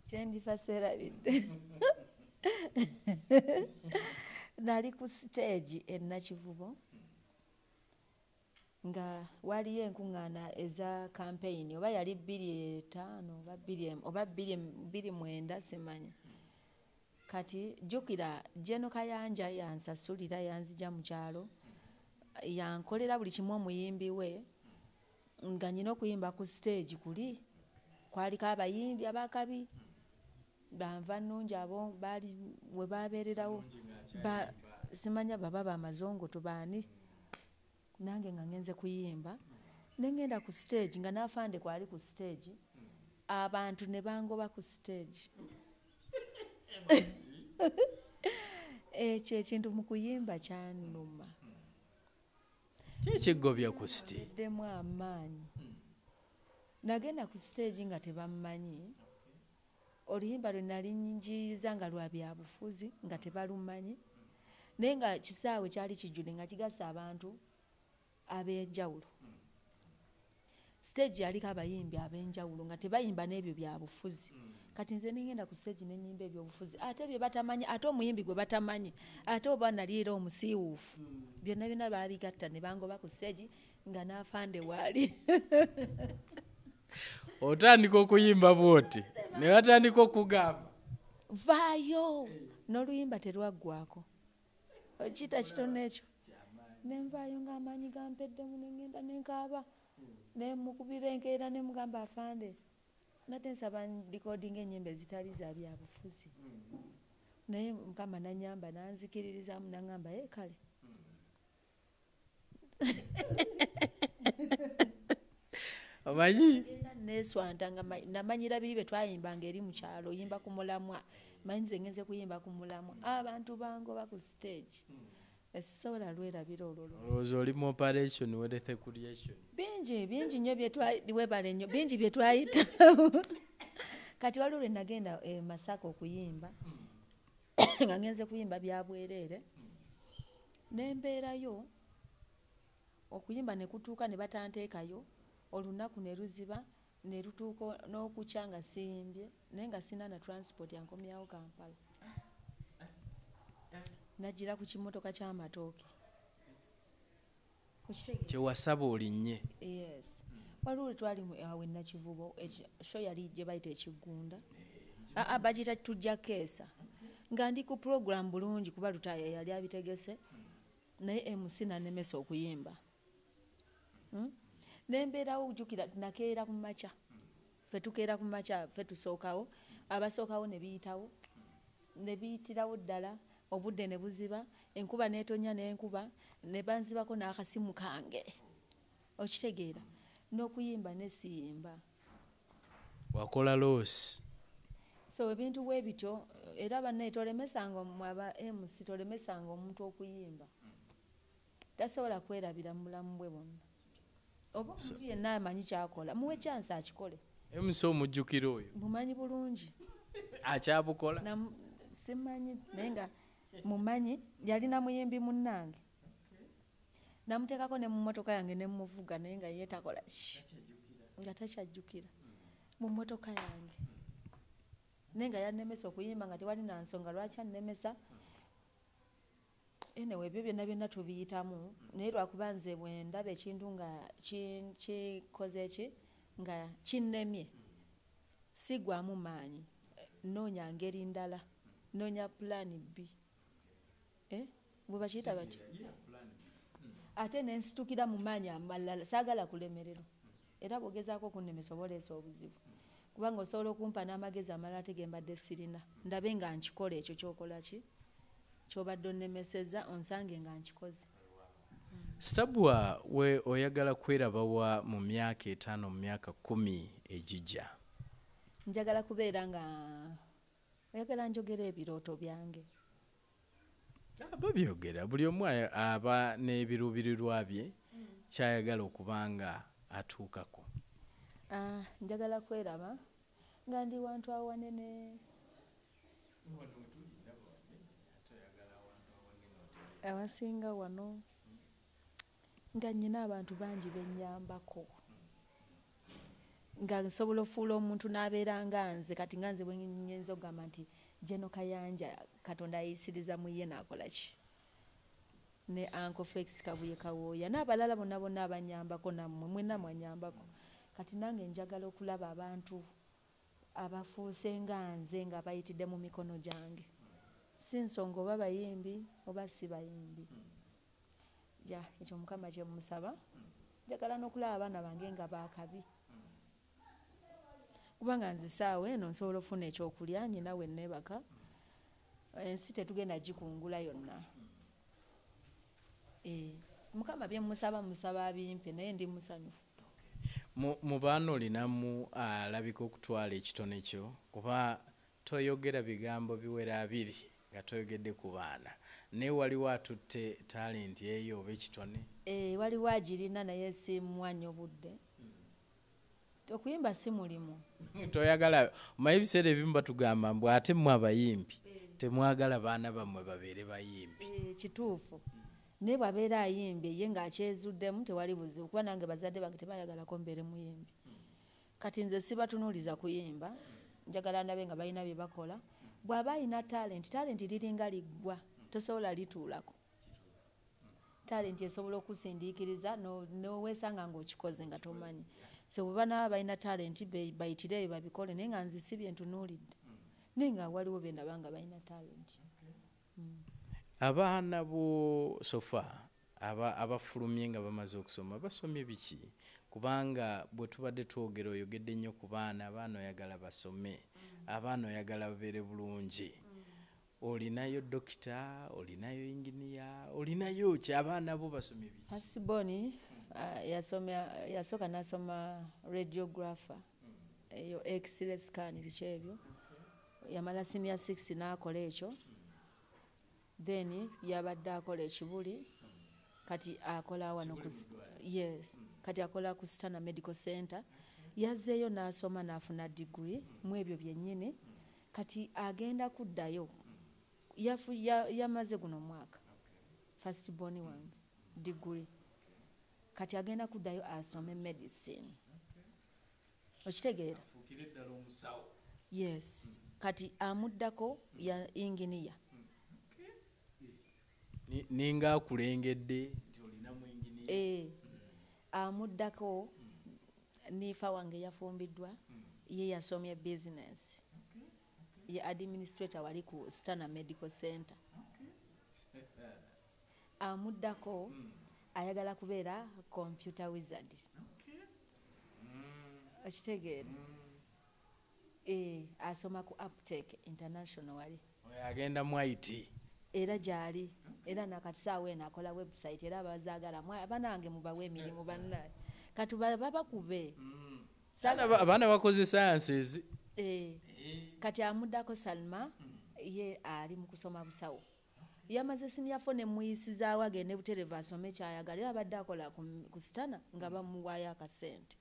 Kyendifa seerabidde. Nali ku stage e Nakivubo nga waliyo enkuŋŋaana eza campaign, oba yali 2005 oba 2009 simanyi. Kati jjukira Jeno Kayanja yansasulira, yanzija mu kyalo, yankolera buli kimu omuyimbi we, nga nnyina okuyimba ku stage kuli kwaliko abayimbi abakabi banva nnungi abo baali we babeererawo, simanya baba bamazongoto baani, nange nga ngenze kuyimba ne ngenda ku stage nga n'afande kwali ku stage, abantu ne bangoba ku stage. Ekyo ekintu mu kuyimba kyannuma. Kikigobya ku stage? Ddemu amaanyi. Nagenda ku stage nga tebammanyi. Oluyimba lwe nali njiyiriza nga lwa byabufuzi nga tebalumanyi, naye nga kisaawe kyali kijjudde nga kigasa abantu ab'enjawulo. Stage yaliko abayimbi ab'enjawulo nga tebayimba n'ebyo byabufuzi. Kati nze nengenda ku stage ne nnyimba ebyobufuzi ate bye batamanyi, ate omuyimbi gwe batamanyi, ate oba nali era omusiiwuufu, byonna byonna baabigatta ne bangoba ku stage nga n'afande waali. Otandika okuyimba bw'oti ne batandika okugamba vaayo, n'oluyimba terwaggwako, okiyita kitono ekyo. Ne nvaayo ng'amaanyi gampeddemu, ne ngenda ne nkaaba, ne mukubira enkeera ne mugamba afande mbadde nsaba recording ennyimba ezitali za byabufuzi, naye Mukama nannyamba nanzikiririzaamu nangamba ye kale. Omanyi neeswanta nga namanyira biri bye twayimbanga eri mu kyalo, oyimba ku mulamwa, manyi nze ngenze kuyimba ku mulamwa, abantu bangoba ku stage. Esisobola lwerabira olwo. Olowooza oli mu operation wealth creation? Bingi bingi nnyo webale nnyo, bingi bye twayita. Kati waliwo lwe nagenda e Masaka okuyimba, nga ngenze kuyimba bya bwereere, ne mbeerayo okuyimba ne kutuuka ne batanteekayo, olunaku ne luziba ne lutuuka n'okukya nga siyimbye, naye nga sina na transport yankomyawo Kampala. Najjira ku kimotoka ky'amatooke. Kyewasaba olinnye? Yes. Waliwo twali awo e Nakivubo, show yali gye bayita Ekiggunda. Bagiyita Tujja Keesa. Nga ndi ku program bulungi kuba Lutaaya yali abitegese, naye MC nannemesa okuyimba. Ne mbeerawo jjukira nakeera ku makya. Ffe tukeera ku makya, ffe tusookawo, abasookawo ne biyitawo, ne biyitirawo ddala, obudde ne buziba, enkuba n'etonnya n'enkuba, ne banzibako n'akasimu kange. Okitegeera? N'okuyimba ne siyimba. Wakola loss. So ebintu bwe bityo, era bannaye tolemesanga aba MC, tolemesanga omuntu okuyimba. Tasobola kwerabira mu bulamu bwe bwonna. Oba omuntu yenna amanyi ky'akola, muwe chance akikole. MC omujjukira oyo? Mumanyi bulungi. Akyabukola? Simanyi, naye nga mumanyi, yalina muyimbi munnange. Namuteekako ne mu mmotoka yange ne mmuvuga, naye nga ye takola ki? Nga takyajjukira. Mu mmotoka yange. Naye nga yannemesa okuyimba nga tewali na nsonga lwaki annemesa. Anyway, ebyo byonna byonna tubiyitamu, naye lwakuba nze bwe ndaba ekintu nga kikoze ki, nga kinnemye, sigwamu maanyi, nnoonya ngeri ndala, nnoonya plan B. Bwe bakiyita batyo? Ate ne nsitukira mu maanyi amalala, saagala kulemererwa. Era bw'ogezaako okunnemesa oba oleese obuzibu. Kubanga osobola okumpa n'amagezi amalala ate ge mbadde sirina. Ndabe nga nkikola ekyo ky'okola ki? Ky'obadde onnemesezza, onsange nga nkikoze. Stabua, we oyagala kweraba wa mu myaka 5, mu myaka 10 egijja? Njagala kubeera nga oyagala njogera ebirooto byange. Babyogera, buli omu aba n'ebiruubirirwa bye kyayagala okuba nga atuukako. Njagala kweraba nga ndi wantu awanene. Awasinga wano nga nnyina abantu bangi bennyambako. Nga nsobola ofuula omuntu n'abeera nga nze. Kati nga nze bwe nnyinza okugamba nti General Kayanja Katonda ayisiriza mu ye n'akola ki, ne Uncle Flex Kabuye Kawooya n'abalala bonna bonna abanyambako, nammwe mwenna mwanyambako. Kati nange njagala okulaba abantu abafuuse nga nze nga bayitidde mu mikono gyange, si nsonga oba bayimbi oba si bayimbi. Ja ekyo Mukama kye musaba. Njagala n'okulaba abaana bange nga baakabi, kubanga nze saawa eno nsobola okufuna ekyokulya, nyina we neebaka. Ensi tetugenda gikungula yonna. Mukama bye musaba musaba abimpe, naye ndi musanyufu. Mu baana olinamu alabika okutwala ekitone kyo, kuba toyogera bigambo biwera abiri nga toyogedde ku baana, naye waliwo atutte talenti eyo oba ekitone? Waliwo agirina, naye simuwa nnyo budde. Okuyimba si mulimu. Toyagala, omanyi ebiseera ebimu batugamba mbu ate mmwe abayimbi temwagala baana bammwe babeere bayimbi. Kituufu, naye bw'abeera ayimbye ye ng'akyezuddemu tewali buzibu, kuba nange bazadde bange tebayagalako mbeere muyimbi. Kati nze sibatunuuliza kuyimba, njagala ndabe nga balina bye bakola. Bw'aba alina talenti, talenti liringa liggwa, tosobola lituulako. Talenti esobola okusindiikiriza n'oweesanga ng'okikoze nga tomanyi. So bwe banaaba balina talenti bayitireeyo babikole, naye nga nze si bye ntunuulidde, naye nga waliwo be ndaba nga balina talenti. Abaana bo sofa abafulumye nga bamaze okusoma basomye biki? Kubanga bwe tubadde twogera oyogedde nnyo ku baana, abaana oyagala basome, abaana oyagala babeere bulungi. Olinayo dokita, olinayo inginiya, olinayo ki? Abaana bo basomye biki? Firstborn yasooka n'asoma radiographer, eyo x-ray scan biki ebyo. Yamala senior 6 n'akola ekyo, then yabadde akola ekibuli, kati akola wano ku, yes, kati akola ku Stana Medical Center. Yazzeeyo n'asoma n'afuna degree mu ebyo byennyini. Kati agenda kuddayo, yamaze guno omwaka, first born wange degree, kati agenda kuddayo asome medicine. Okitegeera? Yes. Kati amuddako ya engineer. Ninga akulengedde nti olinamu engineer. Amuddako nifa wange yafumbiddwa, ye yasomye business, ye administrator wali ku Stana Medical Center. Amuddako ayagala kubeera computer wizard. Okitegeera? Asoma ku Aptech International wali. Agenda mu IT. Era gyali, era nakati saawa eno akola website, era abazaagala abanange mubawe emirimu bannaye. Kati babakube. Abaana bakoze sciences. Kati amuddako Salma, ye ali mu kusoma busawo. Yamaze senior four ne muyisizaawo agende butereevu asome ky'ayagala, era abadde akola ku Stana nga bamuwaayo akasente.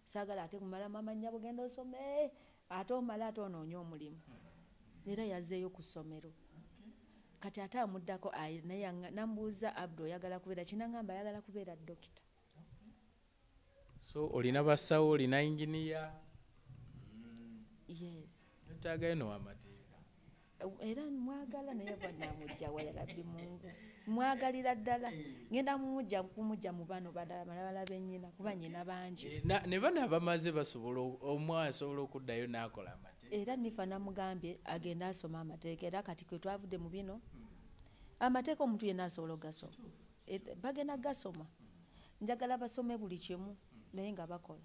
Saagala ate kumala mama nnyabo genda osome, ate omale ate onoonye omulimu. Era yazzeeyo ku ssomero. Kati ate amuddako naye nambuuza Abdu oyagala kubeera ki, nangamba ayagala kubeera dokita. So olina basawo, olina engineer? Yes. Wetaagayo n'owamateeka. Era mwagala, naye bwanamujja wa yarabbi Mungu. Mwagalira ddala. Ngenda kumujja mu bano balala bennyina, kuba nnyina bangi. Ne bano abamaze basobola, omu asobola okuddayo n'akola amateeka. Era nifa namugambye agende asome amateeka, era kati kwe twavudde mu bino, amateeka omuntu yenna asobola okugasoma. Bagenda gasoma. Njagala basome buli kimu, naye nga bakola.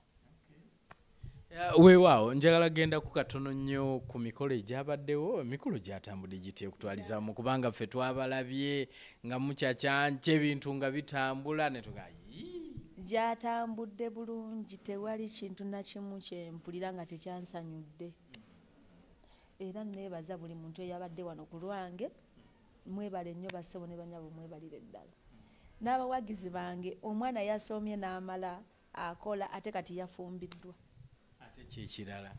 Weewaawo, njagala genda ku katono nnyo ku mikolo egyabaddewo. Emikolo gyatambudde gitya okutwalizaamu, kubanga ffe twabalabye nga mukyakyankya ebintu nga bitambula ne tuga, yii. Gyatambudde bulungi, tewali kintu na kimu kye mpulira nga tekyansanyudde. Era neebaza buli muntu eyabadde wano ku lwange, mwebale nnyo bassebo ne bannyabo, mwebalire ddala. N'abawagizi bange, omwana yasomye n'amala akola, ate kati yafumbiddwa. Ate kyekirala.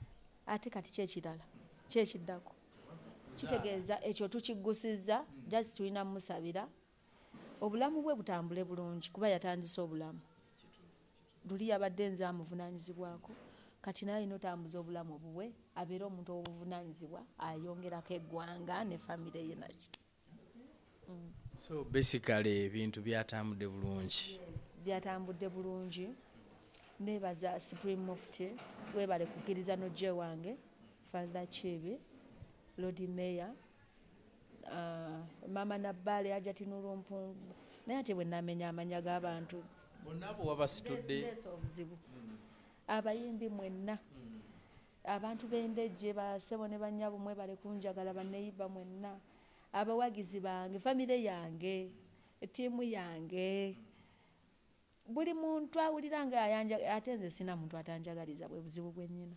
Ate kati kyekirala, kyekiddako. Kitegeeza ekyo tukigusizza, just tulina musabira obulamu bwe butambule bulungi, kuba yatandise obulamu. Luli yabadde nze amuvunaanyizibwako, Kati naye alina otambuza obulamu obubwe, abeere omuntu ow'obuvunaanyizibwa, ayongerako eggwanga ne famire ye nakyo. So basically ebintu byatambudde bulungi. Yes, byatambudde bulungi. Neebaza Supreme Mufti, weebale kukkiriza n'ojja wange, Father Kiibi, Lord Mayor, Mama Nabbaale, Hajati Nuru Mpungu. Naye ate bwe namenya amanya g'abantu bonna abo wabasitudde. Ndeese obuzibu. Abayimbi mwenna, abantu b'Endejje, basebo ne bannyabo, mwebale kunjagala, banneyiba mwenna, abawagizi bange, famire yange, ettiimu yange, buli muntu awulira nga ayanja. Ate nze sina muntu atanjagaliza, bwe buzibu bwe nnyina.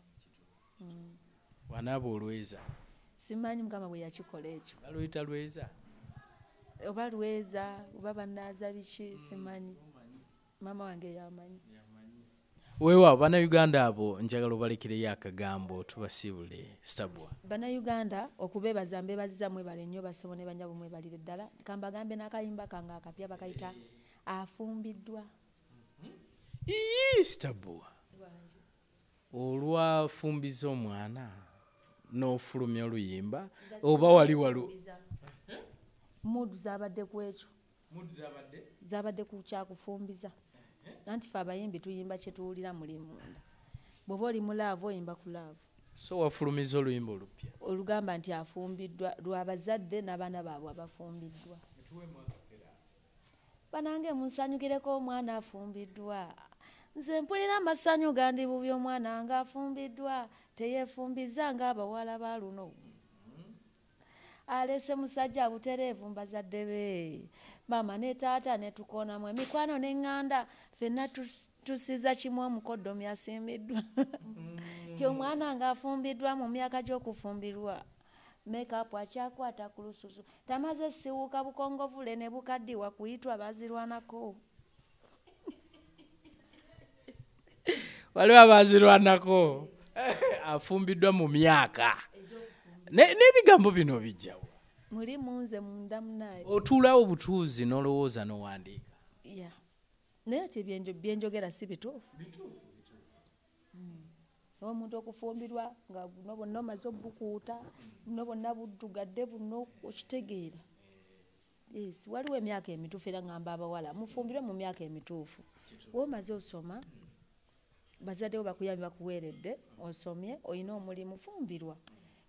Wanaaba olweza. Simanyi Mukama bwe yakikola ekyo. Baluyita lweza. Oba lweza oba banaaza biki, simanyi, maama wange yamanyi. Weewaawo, Bannayuganda abo njagala obalekereyo akagambo tubasiibule, Stabua. Bannayuganda okubeebaza, mbeebaziza, mwebale nnyo basebo ne bannyabo, mwebalire ddala. Kambagambe n'akayimba kange akapya bakayita Afumbiddwa. Ii, Stabua, olwafumbiza omwana n'ofulumya oluyimba oba wali walu? Mood zabadde ku ekyo, zabadde ku kyakufumbiza. Anti fe abayimbi tuyimba kye tuwulira muli munda. Bw'oba oli mu love, oyimba ku love. So wafulumiza oluyimba olupya olugamba nti afumbiddwa, lwabazadde n'abaana baabwe abafumbiddwa. Banange munsanyukireko, omwana afumbiddwa. Nze mpulira amasanyu gandi bubi, omwana nga afumbiddwa, teyeefumbiza ng'abawala ba luno. Alese musajja butereevu mbazadde be, maama ne taata, ne tukoonamu emikwano n'eŋŋanda, ffenna tusiza kimu, omukoddomi asimbiddwa. Ti omwana ng'afumbiddwa mu myaka gy'okufumbirwa, makeup akyakwata ku lususu, tamaze siwuka bukongovule ne bukaddiwa kuyitwa bazirwanako. Waliwo abazirwanako. Afumbiddwa mu myaka. N'ebigambo bino bijjawa? Muli munze munda munaye. Otuulawo butuuzi n'olowooza n'owandiika? Ya, naye ate byenjogera si bituufu? Omuntu okufumbirwa nga buno bwonna omaze obukuuta, buno bwonna buddugadde buno, okitegeera? Yes, waliwo emyaka emituufu. Era ngamba abawala mufumbirwe mu myaka emituufu. Womaze osoma, bazadde bo bakuyambye, bakuweeredde, osomye, olina omulimu, fumbirwa.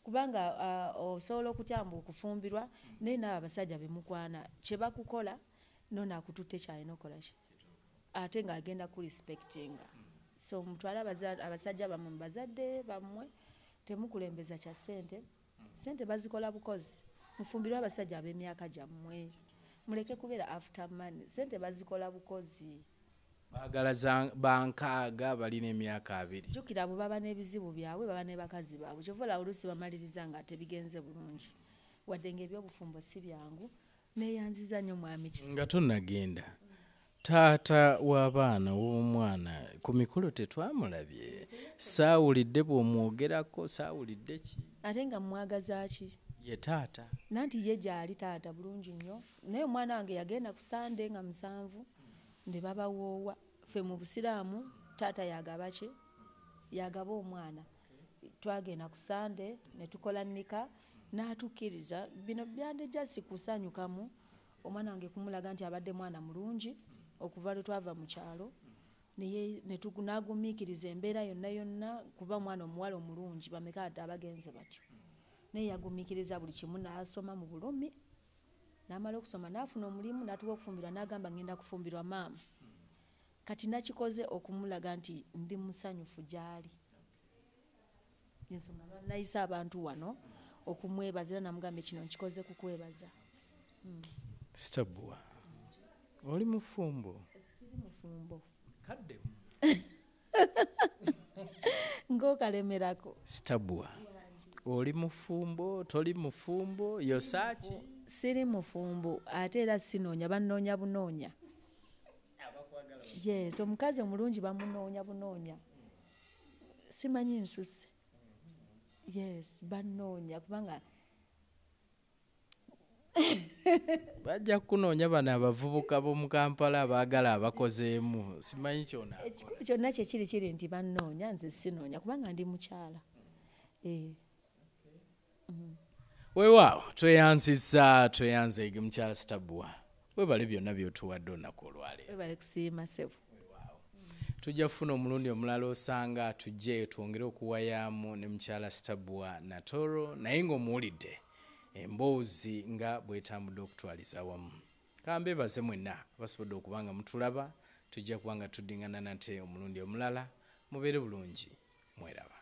Kubanga osobola okutyamba okufumbirwa, naye naawe abasajja bemukwana kye bakukola, nono akututte kyalina okukola ki, ate ng'agenda ku respectinga. So mutwale abasajja bammwe mu bazadde bammwe, temukulembeza kya ssente. Ssente bazikola bukozi. Mufumbirwe abasajja ab'emyaka gyammwe, muleke kubeera after money. Ssente bazikola bukozi. Baagala bankaaga balina emyaka 20. Jjukira abo baba n'ebizibu byabwe, baba ne bakazi baabwe. Kyova olaba oluusi bamaliriza nga tebigenze bulungi, wadde ng'ebyobufumbo si byangu. Neeyanziza nnyo mwami Kisa. Nga tonnagenda, taata w'abaana w'omwana ku mikolo tetwamulabye, saawulidde bw'omwogerako, saawulidde ki. Ate nga mwagaza ki? Ye taata. Nanti ye gyali taata bulungi nnyo, naye omwana wange yagenda ku Sande nga 7 ne babawoowa. Ffe mu busiraamu taata yagaba ki? Yagaba omwana. Twagenda ku Sande ne tukola nika, n'atukkiriza. Bino byandijja si kusanyukamu omwana wange kumulaga nti abadde mwana mulungi okuva lwe twava mu kyalo, n'agumiikiriza embeera yonna yonna, kuba mwana omuwala omulungi bameka ate abagenze batyo. Naye yagumiikiriza buli kimu n'asoma mu bulumi, n'amala okusoma n'afuna omulimu, n'atuuka okufumbirwa n'agamba ngenda kufumbirwa maama. Kati nakikoze okumulaga nti ndi musanyufu gy'ali. Ensonga nayise abantu wano okumwebaza, era namugamba kino nkikoze kukwebaza. Stabua, oli mufumbo? Siri mufumbo. Kaddemu. Ng'okalemerako. Stabua, oli mufumbo, toli mufumbo, yosaaki? Siri mufumbo, ate era sinoonya, bannoonya bunoonya. Yes, omukazi omulungi bamunoonya bunoonya. Simanyi nsusse. Yes, bannoonya kubanga Bajja kukunoonya bano abavubuka b'omu Kampala abaagala abakozeemu, simanyi kyona. Ekikulu kyonna kyekiri kiri nti bannoonya, nze sinoonya kubanga ndi mukyala. Weewaawo, tweyanzizza, tweyanzeege mukyala Stabua, webale byonna by'otuwadde olunaku olwaleero. Webale kusiima ssebo. Tujja kufuna omulundi omulala osanga tujje twongere okuwayaamu ne mukyala Stabua Natoro, naye ng'omuwulidde emboozi nga bwetambudde okutwaliza wamu. Kambeebaze mwenna abasobodde okuba nga mutulaba, tujja kuba nga tuddingana nate omulundi omulala. Mubeere bulungi, mweraba.